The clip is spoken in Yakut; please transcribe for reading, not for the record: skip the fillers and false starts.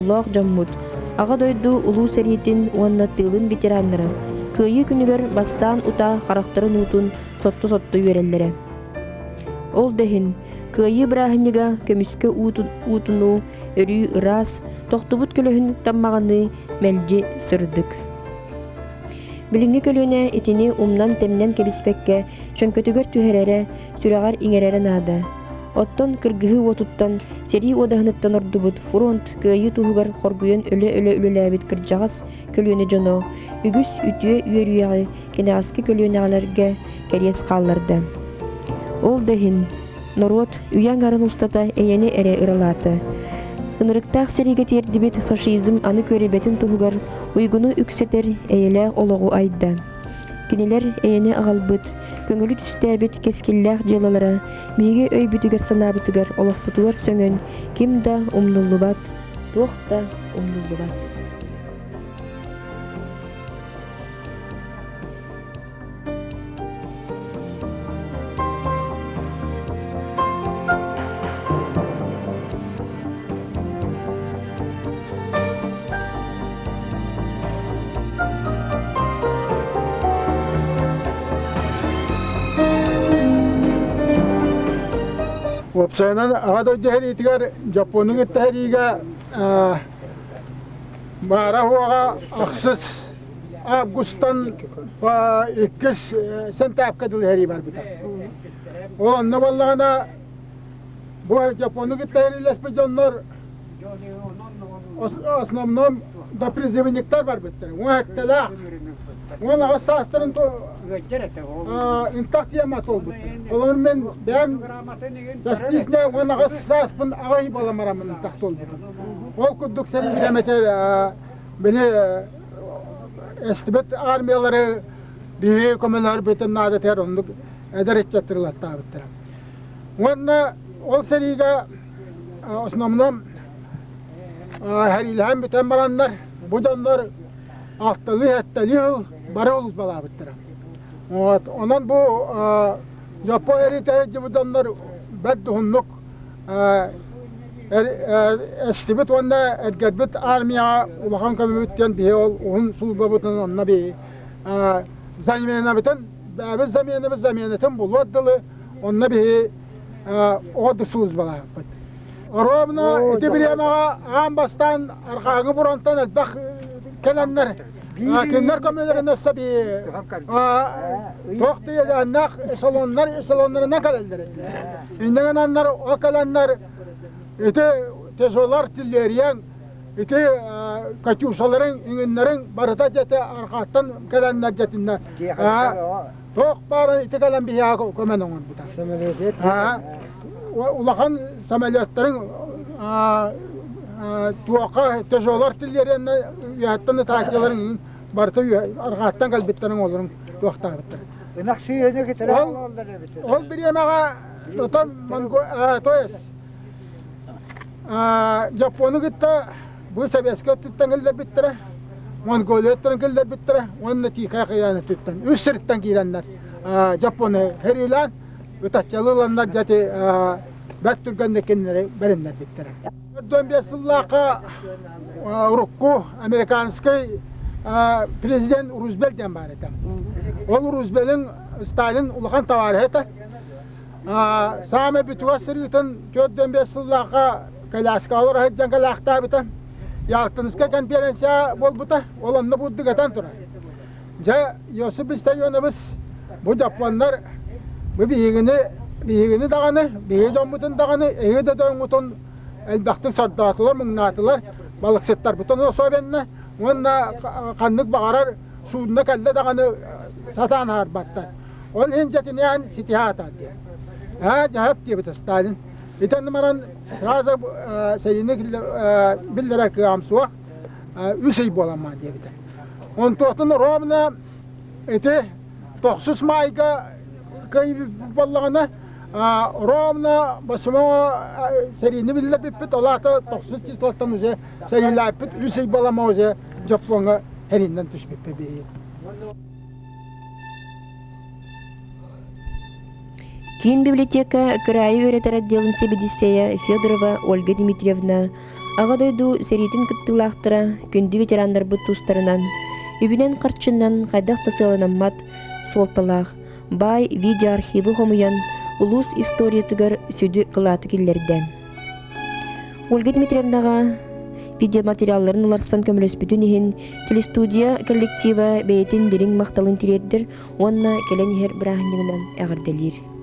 дьоллоох дьоммут, Аҕа дойду Улуу сэриитин уонна тыылын ветераннара Кыайыы күнүгэр бастаан утаа харахтарын уутун сотто-сотто үөрэллэрэ. Ол да иһин, Кыайыы бырааһынньыга көмүскэ уутунуу өрүү ыраас, тохтубут көлөһүн таммаҕыныы мэлдьи сырдык. Билиҥҥи көлүөнэ итини умнан-тэмнэн кэбиспэккэ, чөҥкөтүгэр түһэрэрэ, сүрэҕэр иҥэрэрэ наада. Оттон кыргыһыы уотуттан, сэрии уодаһыныттан ордубут фронт кыайыы туһугар хоргуйан өлө-өлө үлэлээбит кырдьаҕас көлүөнэ дьоно үгүс үтүө үөрүйэҕи кэнэҕэски көлүөнэҕэлэргэ кэриэс хаалларда. Ол да иһин, норуот үйэ аҥарын устата эйэни эрэ ыралаата. Ынырыктаах сэриигэ тиэрдибит фашизм аны күөрэйбэтин туһугар уйгуну үксэтэр эйэлээх олоҕу айда. Кинилэр эйэни аҕалбыт, көҥүлү түстээбит кэскиллээх дьыалалара биһиги өйбүтүгэр-санаабытыгар олохпутугар сөҥөн ким да умнуллубат, туох да умнуллубат. Уопсайынан Аҕа дойду сэриитигэр Дьоппуону кытта сэриигэ баара-суоҕа ахсыс августан иккис сентябрьга дылы сэрии барбыта. Ол онно буоллаҕына бу Дьоппуону кытта сэриилэспит дьоннор основном допризывниктар барбыттар. Уон сэттэлээх, 18 саастарын ынтах тиэмэ туолбуттар. Олор мен бэйэм частичная 18 сааспын аҕай буоламараммын ынтах туолбутум. Ол курдук сэрии бириэмэтэ били эстибит армиялары биһиги көмөлөһөрбүтүн наадатыгар оннук эдэр ыччаттар ылаттаабыттара. Уонна ол сэриигэ основном сэриилэһэн бүтэн бараннар бу дьоннор алталыы-сэттэлии сыл бары улуусбалаабыттара. Вот. Онон бу Дьоппо эриитэ дьыбы дьоннор бэрт уһуннук эстибит уонна эргэрбит армияҕа улахан көмөбүт диэн биһи ол уһун службабытын онно биһи заменабытын бэйэбит заменабыт заменатын булуор дылы онно биһи оҕо службалаахпыт. Ровно ити бириэмэҕэ аан бастаан арҕааҥы фронтан элбэх кэлэннэр кинилэр көмөлөрүн өссө туох да эшелоннар эшелоннарынан кэлэллэр этилэр. Инньэ гынаннар ол кэлэннэр ити тяжелар артиллериян ити катюшаларын иҥиннэрин барыта дьэтэ арҕааттан кэлэннэр дьэтиннэ туох баарын ити кэлэн биһиэхэ көмөн оҥорбута. Улахан самолеттарын туохха тяжелар артиллерияны үөһэттэн ытааччыларын барыта арҕааттан кэлбиттэрин олорун туохтаабыттар. Ынах сүйүөнү кытары Ол бириэмэҕэ отон то есть Дьоппуону кытта бу Советскай өттүттэн киллэрбиттэрэ, Монголия өттүнэн киллэрбиттэрэ уонна Тихай океан өттүттэн үс сириттэн киирэннэр Дьоппуону сэриилээн ытаччалы ыланнар дьэ бэрт түргэнник кинилэри бэриннэрбиттэрэ. 45 сыллаахха урукку американскай президент Рузвельт диэн баар этэ. Ол Рузвельин Сталин улахан товарища этэ. Саамай бүтүгэ сырыытын 45 сыллаахха коляскалар сылдьан кэлээхтээбитэ. Ялтинскай конференция буолбута. Ол онно бурдук этэн турар. Дьэ, Иосиф Виссарионович бу дьоппуоннар бу биһигини биһигини даҕаны, биһиги дьоммутун даҕаны, эһиги да дьоҥҥутун элбэхтик сордоотулар, муҥнаатылар, балыксыттарбытын особенно уонна ханнык баҕарар суудуна кэллэ даҕаны сатаан аһарбаттар. Ол иһин дьэтинээн ситиһэ аатар диэн. Аа, дьаһап диэбитэ Сталин. Итэн баран сразу сэриини биллэрэр кыаҕым суох. Үс ый буоламмаан диэбитэ. Онтуотун ровно ити тохсус маайга кыайыы буоллаҕына ровно восьмого сэриини биллэрбиппит, ол аата тохсус числоттан уже сэриилээппит, үс ый буолама уже Дьоппуоҥҥа сэрииннэн түспүппүт биһиги. Киин библиотека кыраайы үөрэтэр отделын сэбиэдиссэйэ Федорова Ольга Дмитриевна. Аҕа дойду сэриитин кыттыылаахтара күндү ветераннарбыт тустарынан, үбүнэн-харчынан хайдах да сыаланаммат суолталаах баай видеоархивы хомуйан улуус историятыгар сүдү кылааты киллэрдэ. Ольга Дмитриевнаҕа видеоматериалларын уларсан көмөлөспүтүн иһин телестудия коллектива бэйэтин дириҥ махталын тириэрдэр уонна кэлэн иһэр бырааһынньыгынан эҕэрдэлиир.